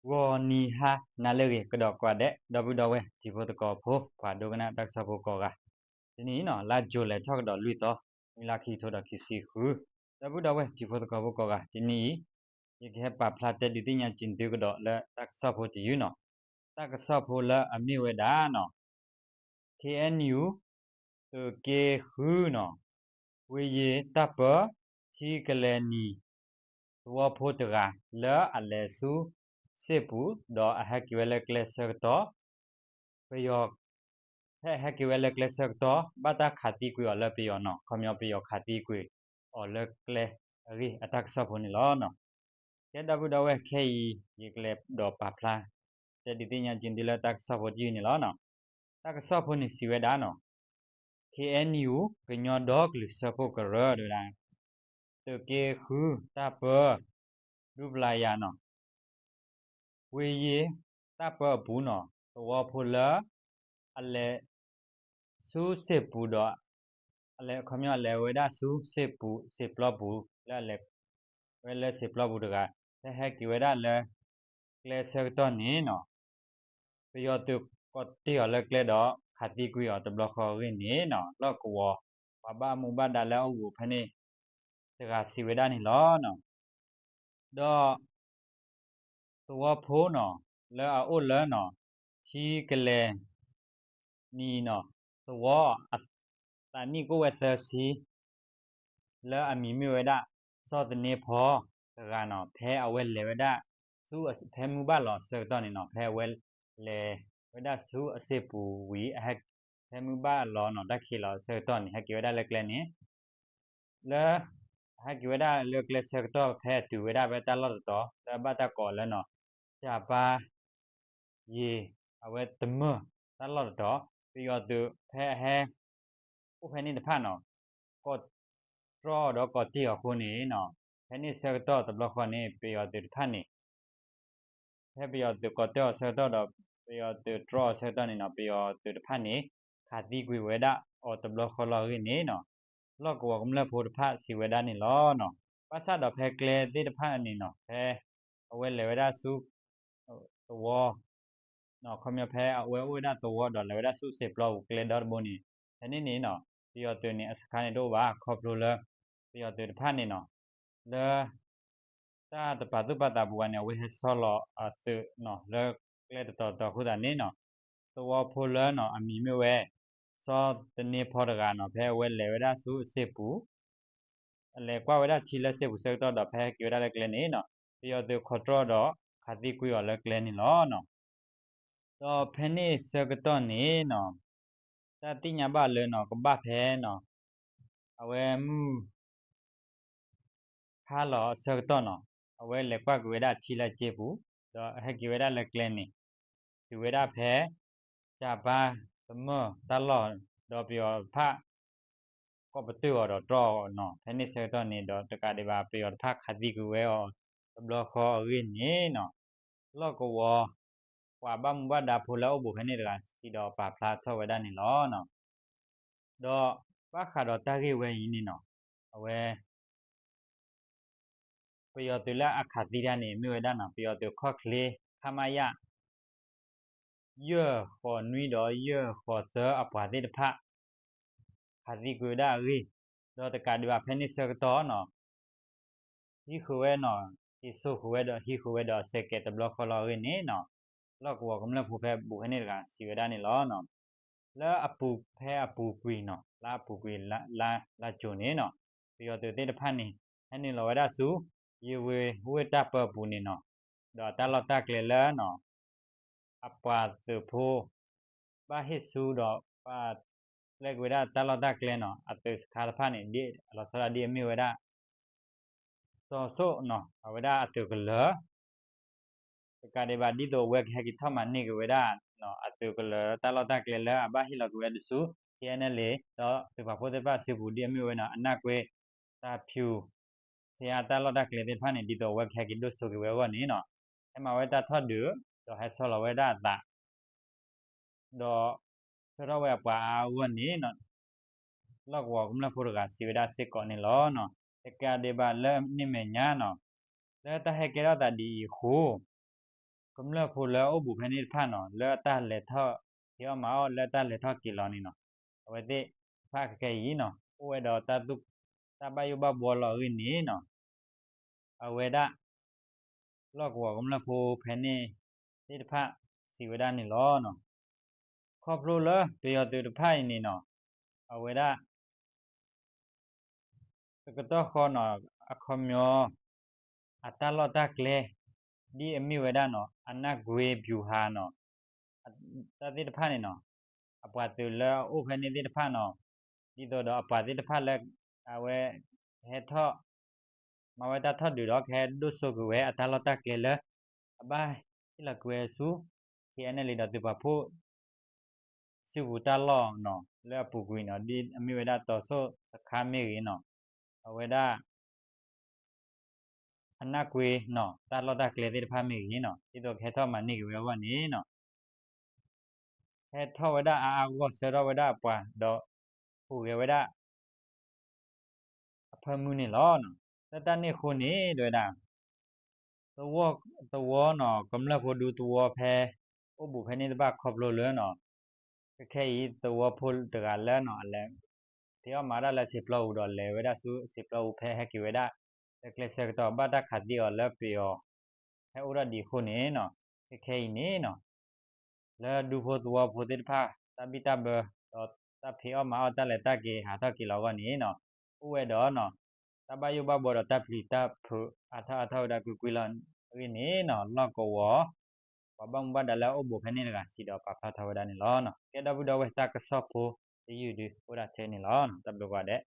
ဂီၤနံၤဟါနၤလၢအဂ့ၤ ကဒီးကိးဂၤဒဲး ဒီပုၢ်ဒီဝဲၢ်တံၤဖိသကိးဖိ ပှၤဒိကနၣ်တၢ်ကစီၣ်ဖိကိးဂၤ, တနံၤအံၤနီၤ လါယူၤလံ ထီၣ်ကဒီးလွံၢ်သီ, နွံလါခံကထိဒီးခံဆံဃု, ဒီပုၢ်ဒီဝဲၢ်တံၤဖိသကိးဖိကိးဂၤ, တနံၤအံၤ ယကဟဲပာ်ဖျါတဲဒုးသ့ၣ်ညါက့ၤသုကဒီးလၢတၢ်ကစီၣ်ဖိတယုၢ်နီၤ, တၢ်ကစီၣ်ဖိလၢအမ့ၢ်ဝဲဒၣ်နီၤ ခ့ၣ်အဲၣ်ယူၣ် သုးက့ဃုနီၤ, ဝ့ၢ်ယ့ၤတၢ်ပၢ ထံကလဲၤနံၤ သဝီဖိတဂၤ လၢအလဲၤဆူစ့ၢ်ပူၤ ဒီးအဟဲက့ၤဝဲလၢကျဲဆၢကတီၢ်, ပယီၤ ဖဲအဟဲက့ၤဝဲလၢကျဲဆၢကတီၢ် ဘၣ်တၢ်ခးသံကွံာ်အီၤလၢပယီၤနီၤ, ခီပညီပယီၤခးသံကွံာ်အီၤလၢကျဲအဂ့ၢ်အတၢ်ကစီၣ်ဖိန့ၣ်လီၤ. ကဲ ဒီပုၢ်ဒီဝဲၢ် ခဲအံၤ ယကလဲၤဒီးပာ်ဖျါ တဲဒုးသ့ၣ်ညါက့ၤသုလၢတၢ်ကစီၣ်ဖိတယုၢ်န့ၣ်လီၤ. တၢ်ကစီၣ်ဖိန့ၣ်စံးဝဲဒၣ်နီၤ, ခ့ၣ်အဲၣ်ယူၣ် ကညီဒီကလုာ်စၢဖှိၣ်ကရၢတဝဲဒၣ် သုးက့ဃု တၢ်ပၢ ဒူပျၤယၤနီၤ, ဝ့ၢ်ယ့ၤတၢ်ပၢအပူၤနီၤ, သဝီဖိလၢ အလဲၤဆူစ့ၢ်ပူၤဒီး အလဲၤ ခီပညီအလဲၤဝဲဒၣ်ဆူစ့ၢ်ပူၤ စ့ၢ်ပျီပူၤ လၢအလဲၤဝဲလၢစ့ၢ်ပျီပူၤတဂၤ ဖဲဟဲက့ၤဝဲဒၣ်လၢကျဲဆၢကတီၢ်န့ၣ်နီၤ, ပယီၤသုးကိးတ့ၢ်အီၤလၢကျဲဒီး ခးသံကွံာ်အီၤတဘျီဃီအဂ့ၢ်န့ၣ်နီၤ, လီၢ်ကဝီၤ ပှၤဘၣ်မူဘၣ်ဒါလၢအအိၣ်ဘူးဖဲန့ၣ်တဂၤစံးဝဲဒၣ်န့ၣ်လီၤ. ဒီး သဝီဖိနီၤ လၢအအိၣ်လၢနီၤ ထံကလဲၤနံၤနီၤ သဝီ အသးနံၣ်ကအိၣ်ဝဲသၢဆံ လၢအမံၤမ့ၢ်ဝဲဒၣ် စီၤသန့ဖီတဂၤနီၤ, ဖဲအဝဲလဲၤဝဲဒၣ်ဆူ ဖဲမုၢ်ဘၣ်လီၤအဆၢကတီၢ်န့ၣ်နီၤ, ဖဲအဝဲလဲၤဝဲဒၣ်ဆူအစ့ၢ်ပူၤဝံၤ အဟဲ ဖဲမုၢ်ဘၣ်လီၤနီၤ တၢ်ခံးလီၤအဆၢကတီၢ်န့ၣ် ဟဲက့ၤဝဲဒၣ်လၢကျဲန့ၣ် လၢ ဟဲက့ၤဝဲဒၣ်လၢကျဲဆၢကတီၢ် ဖဲအတုၤဝဲဒၣ်ဖဲတၢ်လီၢ်တတီၤ လၢအဘၣ်တၢ်ကိးလၢနီၤ ကၠၤပၤယ့ၤ အဝဲတမၢၢ်တၢ်လီၢ်တတီၤ, ပယီၤသုးဖဲအဟဲ အိၣ်ဖဲန့ၣ်တဖၣ်နီၤ ကိးတြီအီၤဒီးကိးတ့ၢ်အီၤအဃိန့ၣ်နီၤ, ဖဲန့ၣ်ဆၢကတီၢ်တဘျီဃီန့ၣ် ပယီၤသုးတဖၣ်န့ၣ် ဖဲပယီၤသုးကိးတ့ၢ်အီၤဆၢကတီၢ်ဒီး ပယီၤသုးတြီအီၤဆၢကတီၢ်န့ၣ်နီၤ, ပယီၤသုးတဖၣ်န့ၣ် ခးသံကွံာ်ဝဲဒၣ်အီၤတဘျီဃီလီၤအဂ့ၢ်န့ၣ်နီၤ, လီၢ်ကဝီၤကမျၢၢ်ဖိတဖၣ်စံးဝဲဒၣ်န့ၣ်လီၤ. ဘၣ်ဆၣ်ဒီးဖဲကျဲသ့ၣ်တဖၣ်န့ၣ်နီၤ, ဖဲအဝဲလဲၤဝဲဒၣ်ဆူ သဝီ ခီပညီဖဲအဝဲအိၣ်ဝဲဒၣ်သဝီဒီးလဲၤဝဲဒၣ်ဆူစ့ၢ်ပျီပူၤကျဲဒီတဘိန့ၣ်, ဖဲန့ၣ်န့ၣ်နီၤ, ပယီၤသုးန့ၣ် အစခါန့ၣ်တအိၣ်ဘၣ် ခီဖျိလၢ ပယီၤသုးတဖၣ်န့ၣ်နီၤ, လၢ တၢ်တပာ်သူၣ်ပာ်သးပူၤဘၣ်န့ၣ် အဝဲဟဲဆီလီၤအသုးနီၤ လၢကျဲတတီၤတတီၤအဃိသတးန့ၣ်နီၤ, သဝီဖိလၢနီၤ အမံၤမ့ၢ်ဝဲ စီၤသန့ဖီတဂၤနီၤ, ဖဲအဝဲလဲၤဝဲဒၣ်ဆူအစ့ၢ်ပူၤ အလဲၤကွၢ်ဝဲဒၣ်ထံလၢစ့ၢ်ပူၤဆၢကတီၢ်ဒီး ဖဲဟဲက့ၤဝဲဒၣ်လၢကျဲန့ၣ်နီၤ, ပယီၤသုးခိးတြီဒီး ခးသံကွံာ်အီၤလၢကျဲန့ၣ်လီၤ. ဒီးဖဲန့ၣ်ဆၢကတီၢ်န့ၣ်နီၤ, တၢ်သ့ၣ်ညါဘၣ်လၢနီၤ ကဘၣ်ဖဲနီၤ, အဝဲမုၢ် ဟါလီၤအဆၢကတီၢ်နီၤ, အဝဲလဲၤကွၢ်က့ၤဝဲဒၣ်ထံလၢစ့ၢ်ပူၤ, ဒီးဟဲက့ၤဝဲဒၣ်လၢကျဲန့ၣ်, တုၤဝဲဒၣ်ဖဲ ကၠၤပၤတမၢၢ်တၢ်လီၢ်, ဒီးပယီၤတဖၣ် ကိးပတုာ်အီၤဒီးတြီအီၤနီၤ, ဖဲန့ၣ်ဆၢကတီၢ်န့ၣ်ဒီး တကးဒံးဘၣ် ပယီၤတဖၣ်ခးသံကွံာ်ဝဲအီၤတဘျီဃီအဂ့ၢ်န့ၣ်နီၤ, လီၢ်ကဝီၤ ပှၤဘၣ်မူဘၣ်ဒါဖိလၢအအိၣ်ဘူးဖဲန့ၣ်တဂၤ စံးဒီးပာ်ဖျါထီၣ်ဝဲဒၣ်န့ၣ်လီၤ. ဒီးဘၣ်ဃးဒီးတၢ်ဂ့ၢ်ဝဲအံၤန့ၣ်နီၤ, အဝဲ ပယီၤသုးလၢအခးသံတၢ်န့ၣ် မ့ၢ်ဝဲဒၣ်နီၤ ပယီၤသုးခီၣ်ချ့ ခမရ ယဲၢ်ဃိးနွံဒီးယဲၢ်ဃိးသၢအပှၤသ့ၣ်တဖၣ် ခးသံကွံာ်ဝဲဒၣ်အဂ့ၢ်, ဒီးတကးဒံးဘၣ်ဖဲန့ၣ်ဆၢကတီၢ်နီၤ ဟံးဃုာ်ဝဲနီၤ, က့ၤစိာ်ဃုာ်ဝဲဒီး ဟံးဃုာ်ဝဲဒီးအစဲးကဲးတဘျီဃီလီၤအဂ့ၢ်န့ၣ်နီၤ, လီၢ်ကဝီၤကမျၢၢ်ဖိဖဲဘူးဖဲန့ၣ်တဂၤ စံးဝဲဒၣ်န့ၣ်လီၤ. လၢအပူၤဖဲအပူၤကွံာ်နီၤ, လၢအပူၤကွံာ်လါ လါ လါကၠိၤန့ၣ်နီၤ, ပယီၤသုးသ့ၣ်တဖၣ်န့ၣ် ဟဲနုာ်လီၤဝဲဒၣ်ဆူ ယ့ဝ့ၤဝ့ၢ်တၢ်ပၢအပူၤန့ၣ်နီၤ, ဒီးတၢ်လီၢ်တၢ်ကျဲလၢနီၤ အပှၤသုးဖိ ဘၣ်ဟ့ၣ်ဆူဒီးပာ်ပျဲက့ၤဝဲဒၣ်တၢ်လီၢ်တၢ်ကျဲနီၤ, အသုးစခါတဖၣ်န့ၣ် ဒ်အလီၤဆီဒၣ်တၢ်ဒ်အမ့ၢ်ဝဲဒၣ် စီၤစိၣ်နီၤ အဝဲဒၣ်အသုးကလၢၤ တကးဒံးဘၣ် ဒ်သိးအဝဲကဟဲက့ၤထီၣ်မၤန့ၢ်က့ၤဝဲဒၣ် အသုးကလၢၤတၢ်လီၢ်တၢ်ကျဲလၢအဘၣ်ဟ့ၣ်လီၤက့ၤဝဲဒၣ်ဆူ ထံအဲၣ်အဲၣ်လ့ ဒီးသုးပာ်ဖှိၣ်သ့ၣ်တဖၣ်အစုပူၤ ဒ်အမ့ၢ်ဝဲနီၤ အနၢ်ကွ့ တၢ်ဖၠူၣ် ဖဲအတၢ်လီၢ်တၢ်ကျဲသ့ၣ်တဖၣ်န့ၣ် ဒ်သိးအဝဲကဟဲက့ၤဒိၣ်စိက့ၤဝဲအဂီၢ်န့ၣ်နီၤ, ဟဲမၤဝဲတၢ်ထီၣ်ဒုး ဒီးဟဲဆီလီၤဝဲဒၣ်အသး ဒီးဆၢထၢၣ်ဝဲအပှၤအါအဂီၢ်န့ၣ် လီၢ်ကဝီၤကမျၢၢ်ဖိတဂၤစံးဝဲဒၣ်စ့ၢ်ကီးန့ၣ်လီၤ. တကးဒံးဘၣ်လၢန့ၣ်မဲာ်ညါနီၤ, လၢတၢ်ဟဲကဲထီၣ်သးဒ်အံၤအဃိ ကမျၢၢ်ဖိလၢအအိၣ်ဘူးဖဲန့ၣ်တဖၣ်နီၤ လၢအတၢ်လဲၤထီၣ် ဖံးအီၣ်မၤအီၣ်လၢအတၢ်လဲၤထီၣ်က့ၤလီၤန့ၣ်နီၤ, အဝဲသ့ၣ်တဖၣ်ခဲခဲအံၤနီၤ အိၣ်ဝဲဒီး တၢ်ဘၣ်ယိၣ်ဘၣ်ဘှီလီၤအဂ့ၢ်န့ၣ်နီၤ, အဝဲဒၣ် လီၢ်ကဝီၤကမျၢၢ်ဖိဖဲန့ၣ်သ့ၣ်တဖၣ်စံးဝဲဒၣ်န့ၣ်လီၤ. ခီဖျိလၢပယီၤသုးတဖၣ်အံၤန့ၣ်နီၤ, အဝဲဒၣ် တကတီၢ်ဃီနီၤ အခီပညီ အတၢ်လီၢ်တၢ်ကျဲ ဒ်အမ့ၢ်ဝဲဒၣ်နီၤ အနၢ်ကွ့ ဗျူဟာ နီၤ, တၢ်သ့ၣ်တဖၣ်န့ၣ်နီၤ, အပှၤသုးလၢအအိၣ်ဖဲန့ၣ်သ့ၣ်တဖၣ်နီၤ, ဒ်သိးဒီးအပှၤသ့ၣ်တဖၣ်လၢ အဝဲ ဟဲထီၣ် မၤဝဲတၢ်ထီၣ်ဒုးဒီး ကဟဲဒိၣ်စိက့ၤဝဲအတၢ်လီၢ်တၢ်ကျဲလၢ အဘၣ်ဟ့ၣ်လီၤကွံာ်ဝဲဆူ KNLA ဒီးသုးပာ်ဖှိၣ် စုပူၤတၢ်လီၢ်နီၤ လၢအပူၤကွံာ်နီၤ ဒ်အမ့ၢ်ဝဲဒၣ်တီၤစိၣ်တခါမ့ၢ်ဂ့ၤနီၤ, အဝဲဒၣ် အနၢ်ကွ့နီၤ တၢ်လီၢ်တၢ်ကျဲသ့ၣ်တဖၣ်မ့ၢ်ဂ့ၤနီၤ ဒ်သိးကဟဲထီၣ်မၤန့ၢ်က့ၤဝဲအဂီၢ်န့ၣ်နီၤ, ဟဲထီၣ်ဝဲဒၣ်အါအါဂီၢ်ဂီၢ် ဆှၢထီၣ်ဝဲဒၣ်အပှၤဒီး ဟူးဂဲၤဝဲဒၣ် အဖၢမုၢ်န့ၣ်လီၤ. လၢတၢ်န့ၣ်အဃိန့ၣ် တဲဝဲဒၣ် သဝီနီၤ ကမျၢၢ်ဖိဒူသဝီဖဲ အိၣ်ဘူးဖဲန့ၣ်တဖၣ်ခီဖျိလၢနီၤ ခဲခဲအံၤ သဝီဖိတဂၤလၢနီၤ အလဲၤ ဖံးအီၣ်မၤတၢ်လၢစံာ်ပျီပူၤဒီး လဲၤဝဲဒၣ်ဆူစံာ်ပျီပူၤဖဲဟဲက့ၤဝဲဒၣ် လၢကျဲဆၢကတီၢ် ဘၣ်တၢ်ခးသံအီၤလၢပယီၤ ဟဲအိၣ်ထီၣ်ဒံးအဃိန့ၣ်နီၤ ခဲခဲအံၤန့ၣ်နီၤ လၢဒူဖိသဝီဖိသ့ၣ်တဖၣ် တၢ်ဘံၣ်တၢ်ဘၢ ဒီးတၢ်ဖံးအီၣ်မၤအီၣ် တၢ်လဲၤတၢ်က့ၤဟးထီၣ်က့ၤလီၤအဂီၢ်န့ၣ်နီၤ အိၣ်ဝဲဒီးနီၤ တၢ်ဘၣ်ယိၣ်ဘၣ်ဘှီဒီးတၢ်ပျံၤတၢ်ဖုးအါထီၣ်အါထီၣ်ဝဲဒၣ်ကွ့ၢ်ကွ့ၢ်လီၤ. အဂ့ၢ်န့ၣ်နီၤ လီၢ်ကဝီၤ ပှၤဘၣ်မူဘၣ်ဒါလၢအအိၣ်ဘူးဖဲန့ၣ်တဂၤစံးဒီးပာ်ဖျါထီၣ်ဝဲဒၣ်န့ၣ်လီၤ. ကဲဒီပုၢ်ဒီဝဲၢ်တၢ်ကစီၣ်ဖိတယုၢ်ဒု အိၣ်ဒၣ်ထဲန့ၣ်လီၤ. တၢ်ဘျုးကိးဂၤဒဲး.